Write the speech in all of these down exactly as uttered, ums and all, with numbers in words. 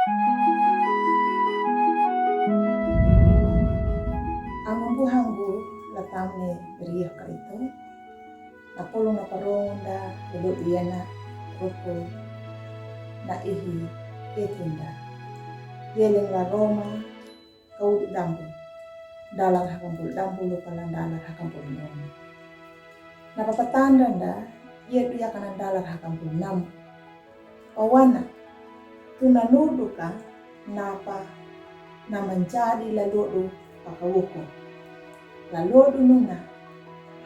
Angu buhanggu la tamne riah karito. Na pulung na parong da, pulu iana, ruku, na ihi, itinda. Yeleng la Roma, kau dambu. Dalar hakambul dambu, lupa la dalar hakambul nom. Na papatanda da, ye tu ya kana dalar hakambul nom. Pawana, tu na nudu ka, napa, na manjadi la ludu pakawuku. La ludu nuna,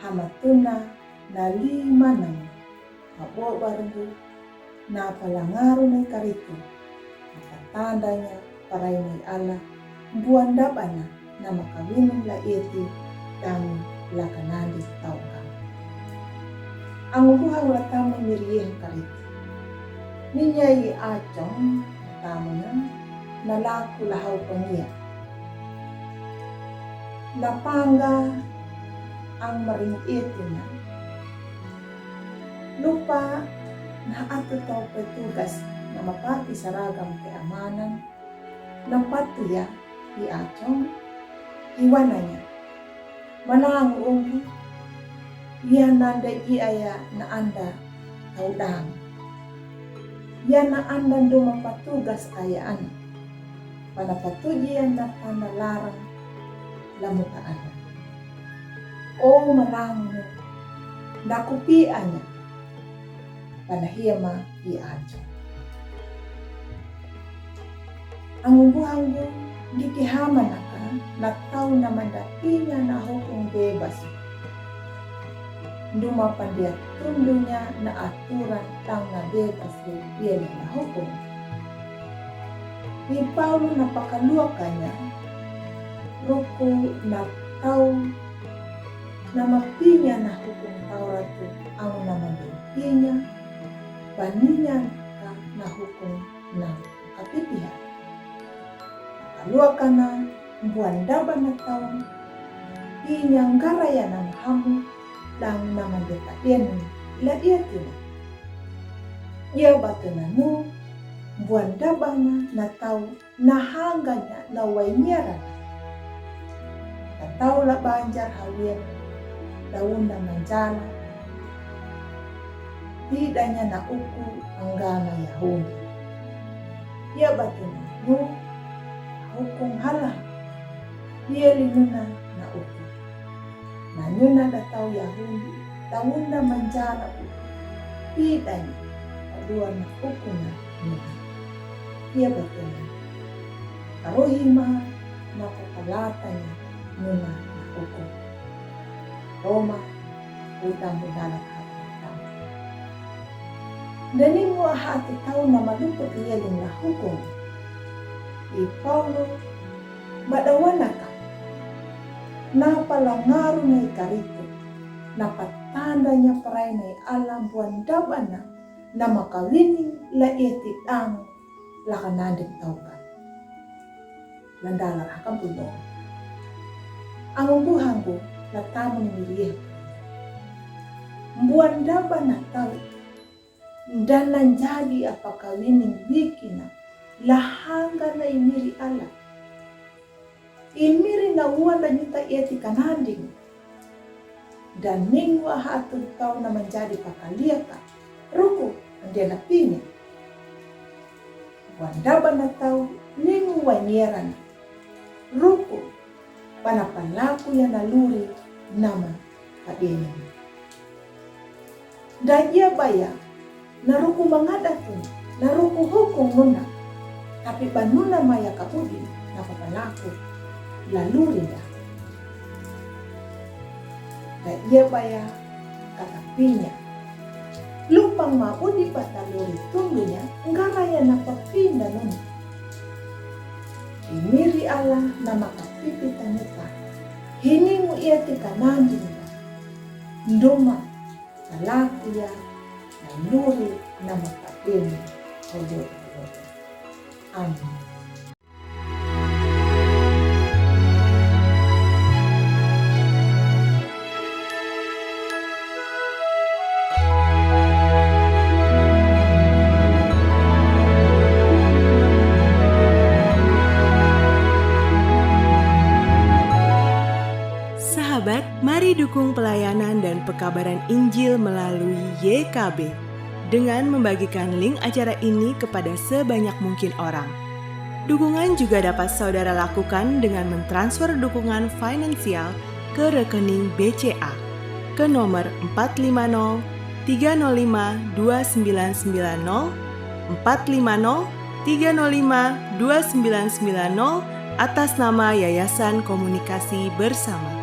hama tuna, na lima nang, habo barungu, napa la ngaru na karitu, hama tandanya, parai ni Allah, buan dabana, na makawinin la iti, tang la kanandi tau ka. Angu buhang la tamu mirieh karit. Ninya i acong tamuna, na laku la hau pengia. Na pangga ang mering itu na. Lupa na atu tau petugas na mapati saragam keamanan. Na patu ya i acong, i wananya. Manang umbu, ya nanda i aya na anda tau dang. Ya na anda duma patugas aya ana. Pana patuji anda pana larang lamuka ana. O manang nu, na kupi anya. Pana hiama i acong. Angu buhanggu, diki hama naka, na tau na mandapinya na hukum bebas. Duma pandia tundunya na aturan tang na bebas, ye na hukum. Ni Paulu na pakaluakanya, ruku na tau na mapinya na hukum Taurat tu, angu na mandapinya, baninya ka na hukum na kapipiha. Kaluakana buan daba na tau, inya ngaraya na mahamu, dang na mandeka deni, la ia tina. Ia batu na nu, buan daba na, na tau, na hanganya na wainyaran. Na tau la banjar hawin, daun na manjala. Tidanya na uku anggama Yahudi. Ia batu na nu, hukum hala. Ia linuna na uku. Na nyuna da tau Yahudi, daun na manjala uku. Tidanya, kadua na uku na nyuna. Ia batu na. Karohima na papalata na nyuna na uku. Roma, utam udala kata. Dani mu aha atu tau na malupa ia ling la hukum. I Paulu, badawanaka. Na pala ngaru na i karitu. Na patanda nya parai na i alam buan dabana. Na makawini la iti dang. La kanandik tau ka. Landala hakam puno. Angu buhanggu la tamu ni mirieh. Buan daba na tau. Dan na jadi apa kawini wikina. La hangga na i miri Allah. I miri na wan da nyuta iti kananding. Dan ningu aha atu tau na manjadi pakaliaka. Ruku, andia na pinya. Buan daba na tau, ningu wanyaran. Ruku, pana palaku ya na luri, nama padeni. Da ia baya, na ruku mangada tu, na ruku hukum nuna, tapi banuna maya kabudi, na papalaku, la luri da. Da ia baya, kata pinya. Lupang mabudi pata luri tundunya, ngaraya na papinda nuna. I miri Allah na makapipi tanyuka, hiningu ia tika nandinda. Nduma, Talaku ya, na luri na mapateni, ojo ojo. Amin. dukung pelayanan dan pekabaran Injil melalui Y K B dengan membagikan link acara ini kepada sebanyak mungkin orang. Dukungan juga dapat saudara lakukan dengan mentransfer dukungan finansial ke rekening B C A ke nomor empat lima nol tiga nol lima dua sembilan sembilan nol, empat lima nol tiga nol lima dua sembilan sembilan nol, atas nama Yayasan Komunikasi Bersama.